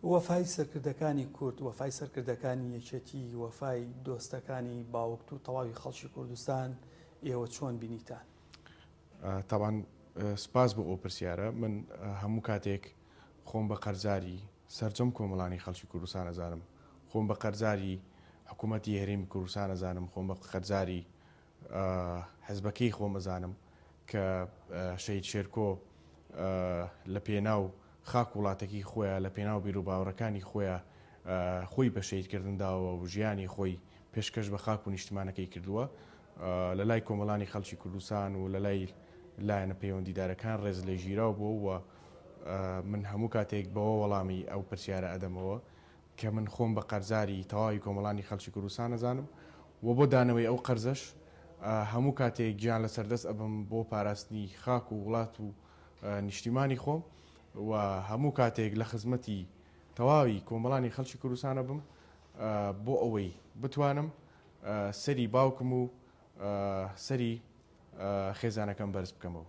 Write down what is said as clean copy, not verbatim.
وەفای سەرکردەکانی کورد، وەفای سەرکردەکانی یەکێتی، وەفای دۆستەکانی باوکت و تەواوی خەڵکی کوردستان ئێوە چۆن بینیتان؟ تەبعەن سپاس بۆ ئەو پرسیارە. من هەموو کاتێک خۆم بە قەرزاری سەرجەم کۆمەڵانی خەڵکی کوردستان ئەزانم، خۆم بە قەرزاری حکوومەتی هەرێمی کوردستان ئەزانم، خۆم بە قەرزاری حزبەکەی خۆم ئەزانم کە شەهید شێرکۆ لە پێناو خاک وڵاتەکەی خۆیا، لە پێناو بیروباوەڕەکانی خۆیا خۆی بە شەهیدکردن داوە و ژیانی خۆی پێشکەش بە خاک و نیشتمانەکەی کردووە. لە لای کۆمەڵانی خەڵکی کوردستان و لە لای لایەنە پەیوەندیدارەکان ڕێزلێگیراو بووە و من هەموو کاتێک بەوە وەڵامی ئەو پرسیارە ئەدەمەوە کە من خۆم بە قەرزاری تەواوی کۆمەڵانی خەڵکی کوردستان ئەزانم و بۆ دانەوەی ئەو قەرزەش هەموو کاتێک گیان لەسەر دەست ئەبم بۆ پاراستنی خاک و وڵات و نیشتیمانی خۆم و هەموو کاتێک لە خزمەتی تەواوی کۆمەڵانی خەڵکی کوردستان ئەبم بۆ ئەوەی بتوانم سەری باوکم و سەری خێزانەکەم بەرز بکەمەوە.